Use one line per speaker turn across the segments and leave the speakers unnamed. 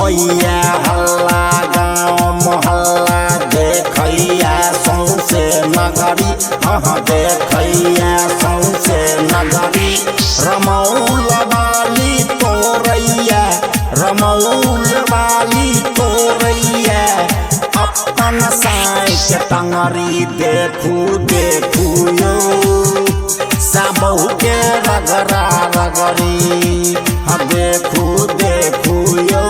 होइया हल्ला गाँव मोहल्ला देखैया सौंसे नगरी। हाँ देखैया सौंसे नगरी। रमौल वाली तोरैया, रमौल वाली तोरैया अपन साई के टंगरी। देखू देखू यो सबहु के रगरा रगरी। हाँ देखू देखू यो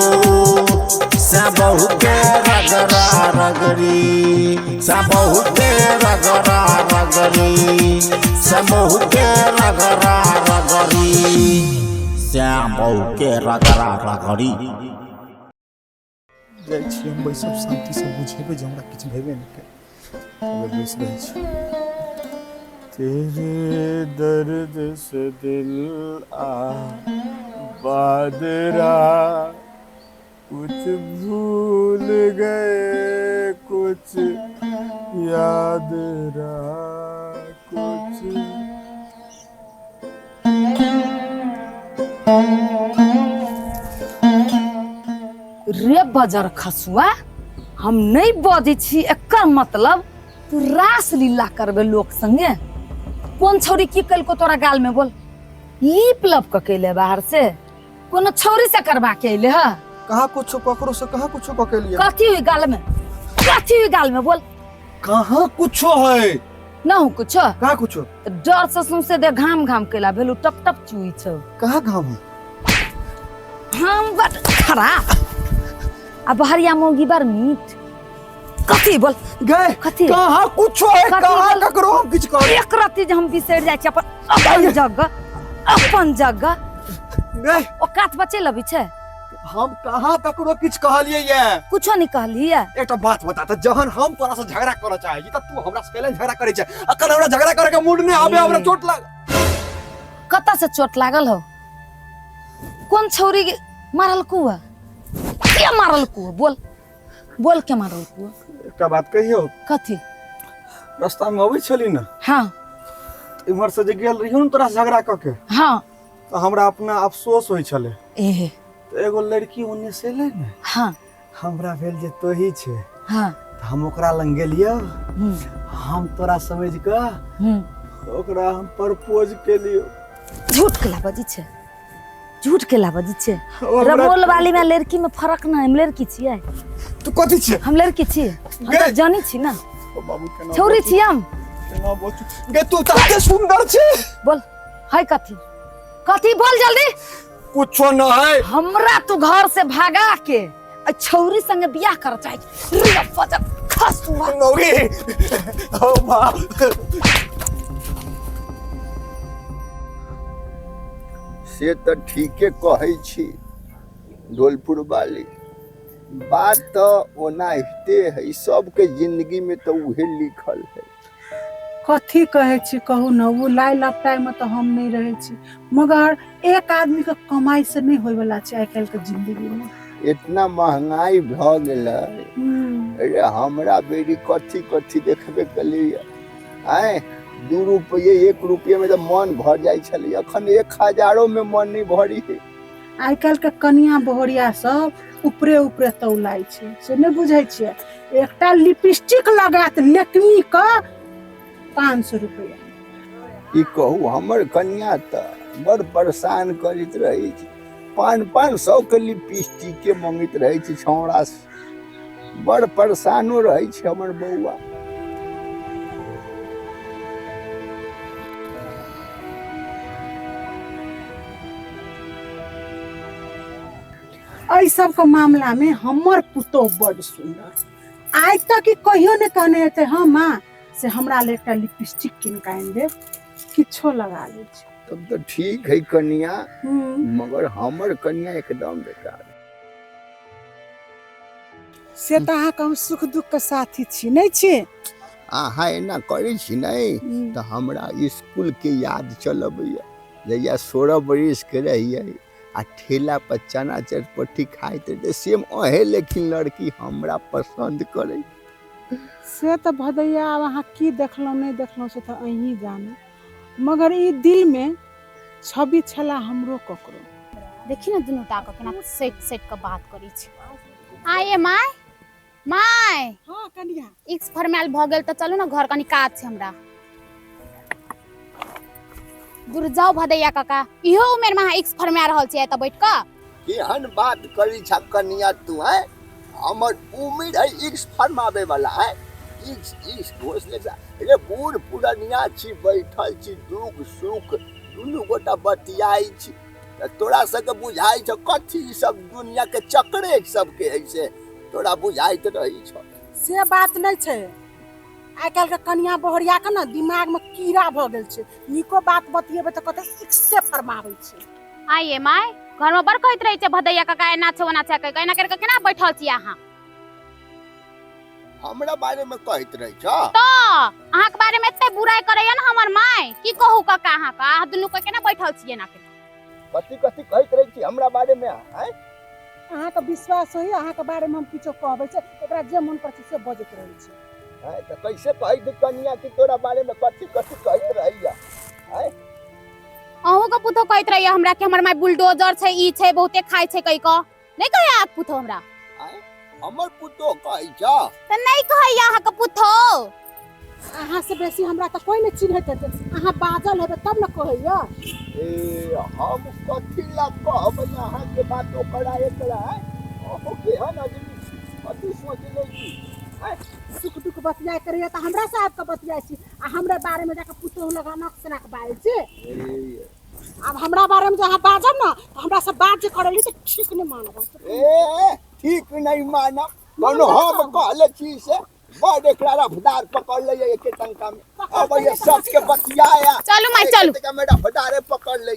सबहु के रगरा रगरी। सबहु के रगरा रगरी। सबहु के रगरा रगरी। श्याम के रगरा रगरी।
जाइ छी हम बैसब, शान्तिसँ बुझेबै जे हमरा किछु भेबे नहि कयल। तबे बैस रहै छी। तेरे दर्द से दिल आ बादरा, कुछ भूल गए कुछ याद रहा कुछ।
रे बजर खसुआ, हम नहीं बजै छी एकर मतलब तू रास लीला करबे लोक संगे। कोन छौरी की कलको तोरा गाल में बोल? लीप लप क केले बाहर से कोनो छौरी से करबा के अइले ह?
कहाँ कुछो ककरो से कहाँ कुछो कऽ के लिए?
कथी हुई गाल में, कथी हुई गाल में बोल?
कहाँ कुछो है।
न हो कुछो?
कहाँ कुछो?
त डर से सौंसे दे घाम घाम केला भेलु, टप टप चुई छौ।
कहाँ घाम है?
हम बड खराब आ बहरिया मौगी बड़ मीठ। कथी बोल?
गए
कथी?
कहाँ कुछो है?
कथी
कहाँ
बोल?
ककरो हम किछु कह
एक रत्ती जे हम बिसरि जाइ छी अपन अपन जगह, अपन जगह।
गए
औकात बचे लबी छै।
हम कहाँ ककरो किछु कहलियै ये?
कुछो नहीं कहलियै।
एकटा बात बता त, जहन हम तोरा से झगड़ा करऽ चाहै छी त तू हमरा से कैला झगड़ा करै छै? अखन हमरा झगड़ा करे के मूड नहि आबे, हमरा चोट लाग।
कतऽ से चोट लागल हो? कोन छौरी मारल कुआ? के मारल कुआ बोल, बोल के मारल कुआ?
एकटा बात कहियौ?
कथी?
रास्ता में अबै छली ने।
हाँ।
इम्हर से जे गेल रहियौ ने तोरा से झगड़ा कऽ के।
हाँ।
तऽ हमरा अपना अफसोस होइ छलै।
एहे।
तऽ एगो लड़की ओन्ने से एलै ने।
हाँ।
हमरा भेल जे तोही छै।
हाँ।
तऽ हम ओकरा लग गेलियौ। हम तोरा समझि कऽ ओकरा हम प्रपोज केलियौ।
झूठ के बजै छै, झूठ के बजै छै।
ओ हमरा
रमोल वाली में लड़की में फर्क ना, हम लड़की छियै।
तू कथी छियै?
हम लड़की छियै, हम
गे।
तऽ जानै छी ना।
ओ बाबू केना
छौरी
बचू?
छी हम।
केना बचू? गे तू तऽ सुंदर छै।
बोल है कथी कथी बोल जल्दी।
कुछो न है।
हमरा तू घर से भागा के आ छौरी संगे बियाह कर चाहे छी। रे बजर खसुआ।
मौगी ओ बाप।
से तऽ ठीके कहै छी ढोलपुर वाली, बात तऽ ओनाहिते है, सबके जिंदगी में तऽ उहे लिखल है।
कथी कहै छी कहू ने, ओ लाइ लपटाइमे तऽ हम नहि रहै छी, मगर एक आदमीके कमाइसँ नहि होइवला छै आइ काल्हिके जिन्दगीमे।
इतना महंगाई भऽ गेलै। अरे हमरा बेरी कथी कथी देखबे केलियै, आँय 2 रुपये 1 रुपये में तऽ मन भर जाइ छलै, अखन 1000 में मन नहि भरी है।
आइ काल्हिके कनिया बहुरिया सब ऊपरे ऊपरे तौलाइ छै, से नहि बुझै छियै। एकटा लिपस्टिक लगात लेकमी के 500 रुपया।
ई कहू हमर कनिया तऽ बड़ परेशान करैत रहै छै, 500-500 के लिपस्टिके मंगैत रहै छै छौड़ा से, बड़ परेशानो रहै छै हमर बौआ।
एहि सबके मामला में हमर पुतोह बड सुंदर, आइ तक ई कहियो नहि कहने हेतै हँ माँ से हमरा लेल एकटा लिपस्टिक कीन कऽ आनि देब, किछो लगा लै छी।
तब तऽ ठीक है कनिया, मगर हमर कनिया एकदम बेकार।
से तऽ अहाँके हम सुख दुख के साथी छी, नहि छी?
अहाँ एना करै छी नहि तऽ हमरा स्कूल के याद चल अबैया, जहिया 16 बरिस के रहियै आ ठेला पर चना चटपटी खाइत रहियै, सेम अहें लेकिन लड़की हमरा पसंद करै।
से तऽ भदैया आब अहाँ की देखलहुँ नहि देखलहुँ से तऽ अहीं जानू, मगर ई दिलमे छवि छला हमरो ककरो।
देखी ने दुनू टा के केना सटि सटि कऽ बात करै छै। आये my, my.
हाँ कनिया।
इक्स फरमायल भऽ गेल तऽ चलू ने घर, कनी काज छै हमरा। दूर जाउ भदैया काका, इहो उमेर में अहाँ इक्स फरमा रहल छियै एतऽ बैठ कऽ?
केहन बात करी छा कनिया तू है? हमर उम्र है इक्स फरमाबे वाला है? इक्स इक्स घोष ले जा। रे बूढ़ पुरनिया छी, बैठल छी, दुख सुख दुनू गोटा बतियाई छी, तऽ तोरा सबके बुझाइ छौ कथी ई सब दुनिया के चक्रे सबके है से तोरा बुझाइत रही छौ।
से बात नहीं छै, आइ काल्हि के कनिया बहरिया के ने दिमाग में कीड़ा भऽ गेल छै, नीको बात बतियेबै तऽ कहतै इक्से फरमाबै छै।
आइये my, घर में बड़ कहैत रहै छै भदैया काका एना छै ओना छै, कहि एना करि कऽ केना बैठल छी अहाँ?
हमरा बारे में कहैत रही छौ?
तऽ अहाँके बारे में एते बुराइ करैया ने हमर माय, की कहू काका अहाँके, अहाँ दुनू के केना बैठल छी एना के?
कथी कथी कहैत रही छी हमरा बारे में आँय?
अहाँके विश्वास होइए अहाँके बारे में हम किछो कहबै छै? एकरा जे मन करै छै से बजैत रहै छै।
आँय, तऽ कैसे कहैत कनिया कि तोरा बारे में कथी कथी कहैत रहैया? आँय,
अहूँ के पुतोह कहैत रहैया हमरा कि हमर माय बुलडोजर छै, ई छै, बहुते खाइ छै कहि कऽ। नहीं कहैया अहाँके पुतोह हमरा?
आँय, हमर पुतोह कहै छौ?
तऽ नहीं कहैया अहाँके पुतोह।
अहाँ से बेसी हमरा तऽ कोइ नहि चिन्हैत हेतै, अहाँ बाजल हेबै तब ने कहैया।
ए हम कथी ला कहबै अहाँके बात ओकरा एकरा? अहूँ केहन आदमी छी, कथी सोचले छी? आँय,
सुख दुख बतियाइ करैया तऽ हमरा से आबि कऽ बतियाइ छी, आ हमरे बारे में जाकऽ पुतोह लग नाक सनाक बाजै छी।
ए
आब हमरा बारे में जे अहाँ बाजब ने तऽ हमरा से बात जे करैली तऽ ठीक नहि मानब।
ए ठीक नहीं मानब, कोनो हम कहले छी से बड़ एकरा रफदार पकड़ ले एके टंका में। अब ये सच के बतियाया।
चलू माय चलू।
एके में रफदारे पकड़ ले।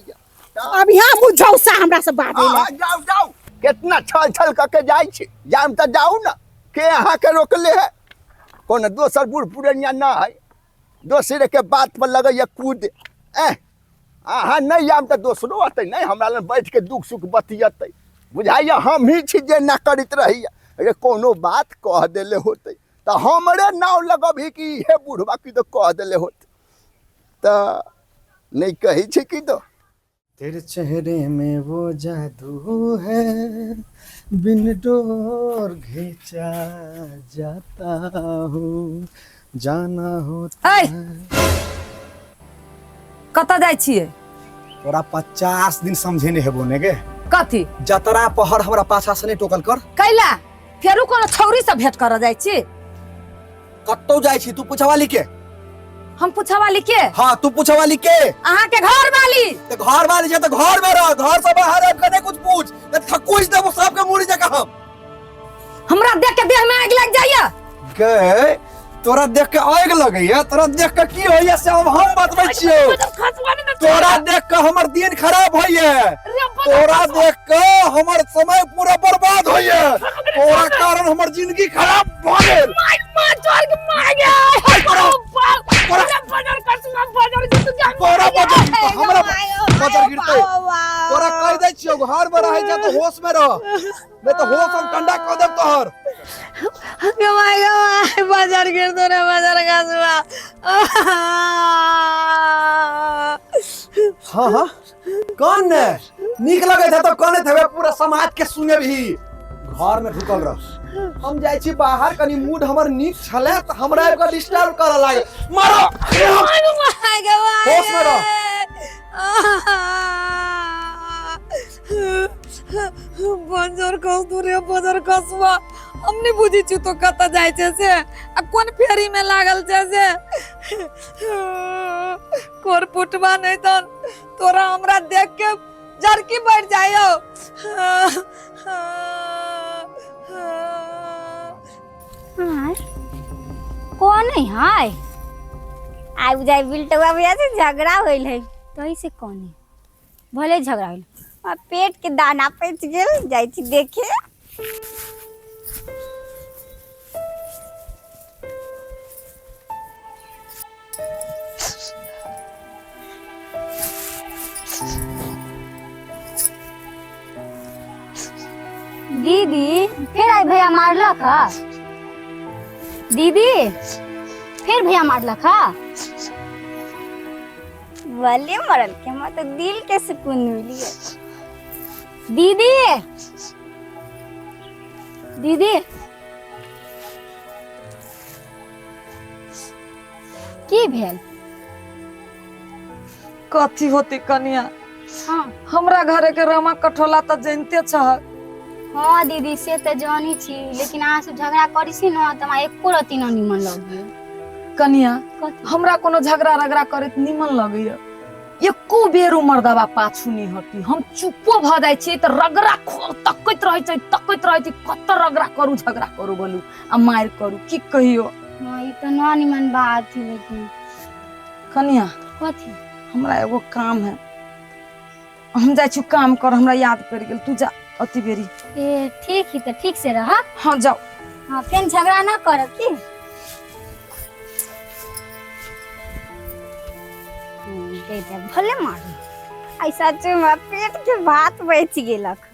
अब यहाँ मुझौसा हमरा से बाजै ला।
हाँ, जाओ जाओ, कितना छल छल करके जाइ छी, जाम तऽ जाउ ने, के अहाँ के रोकले है? कोनो दोसर बूढ़ पुरनिया ना है, दोसरे के बात पर लगैया कूद। एह अहाँ नहीं आम तऽ दोसरो अतै नहीं हमरा लग बैठ के दुख सुख बतियतै। बुझाइया हम ही छी जे ना करैत रहैया। अरे कोनो बात कह देले होतै तऽ हमरे नाव लगबही कि हे बुढ़वा की तो कह देले होतै, तऽ नहीं कहै छै की तो।
तेरे चेहरे में वो जादू है, बिन डोर घिंचा जाता हूँ, जाना होता
ऐ!
है।
कतऽ जाइ छियै?
तोरा 50 दिन समझेने हेबो ने गे।
कथी?
जतरा पहर हमरा पाछा से नहीं टोकल कर।
कैला फेरू कोनो छौरी से भेंट करऽ जाइ छी?
कतौ जाइ छी तू पूछवाली के?
हम पूछवाली के?
हाँ तू पूछवाली के।
अहाँ के घर वाली।
ते घर वाली छै तऽ घर में रह, घर से बाहर आबि के नहीं कुछ पूछ, नहीं तऽ थकुच देबो सबके मुड़ी जकाँ हम।
हमरा देख के देह में आगि लागि जाइया।
गे तोरा देख के आगि लगैया, तोरा देख के की होइया से हम बतबै छियौ। तोरा देख के हमर दिन खराब होइया, तोरा देख के हमर समय पूरा बर्बाद होइया, तोरा कारण हमर जिंदगी खराब भऽ गेल। तोरा बजर हमरा बजर गिरतै। तोरा कहि दै छियौ घर में रहै छै तऽ होश में रह, नहीं तऽ होश हम ठंडा कऽ देब तोहर।
बाजार गिर दो रे बाजार खसुआ।
हाँ हाँ कौन ने नीक लगैत है तो कनैत हेबै, पूरा समाज के सुनेबही। घर में ढुकल रह, हम जाइ छी बाहर, कनी मूड हमर नीक छलै तऽ हमरा आबि कऽ डिस्टर्ब करऽ लागल। मारो होश में रह।
बंजर खस दू रे बजर खसुआ, हम नहीं बुझै छी तो कतऽ जाइ छै से आ कोन फेरी में लागल छै से। कोर पुटवा नहीं तन तोरा हमरा देख के जरकी बढ़ जायो।
कौन है? हाय आइ बुझाइ बिलटुआ भैया से झगड़ा होइल है, तही से कौन है? भले झगड़ा होइल, आ पेट के दाना पच गेल, जाइ छी देखे। दीदी फिर आई भैया मारलक हा? दीदी फिर भैया मारलक हा? भले मरल के हमरा तो दिल के सुकून मिली है। दीदी, दीदी, की भेल?
कथी होती कनिया?
हाँ।
हमरा घरे के रमा कठोला तऽ जनिते छहक।
हाँ दीदी, से तऽ जानी छी, लेकिन अहाँ सब झगड़ा करै छी न तऽ हमरा एको रत्ती न निमन लगैया।
कनिया,
कथी?
हमरा कोनो झगड़ा रगड़ा करैत निमन लगैया? एको बेर उ मर्दबा पाछू नहि हटी। हम चुपो भऽ जाइ छियै तऽ रगड़ा तकैत रहै छै, तकैत रहै छै, कतऽ रगड़ा करू, झगड़ा करू बोलू आ मारि करू, की कहियो।
हाँ, ई तऽ न निमन बात है लेकिन।
कनिया।
कथी?
हमरा एगो काम है, हम जाइ छी काम कर, हमरा याद पड़ि गेल। तू जा अति बेरी।
ए ठीक ही तऽ ठीक से रह।
हाँ, जाओ।
हाँ, फेर झगड़ा न करब की? दे दे, भले मारू। ऐसा सच में पेट के भात बच गेलक।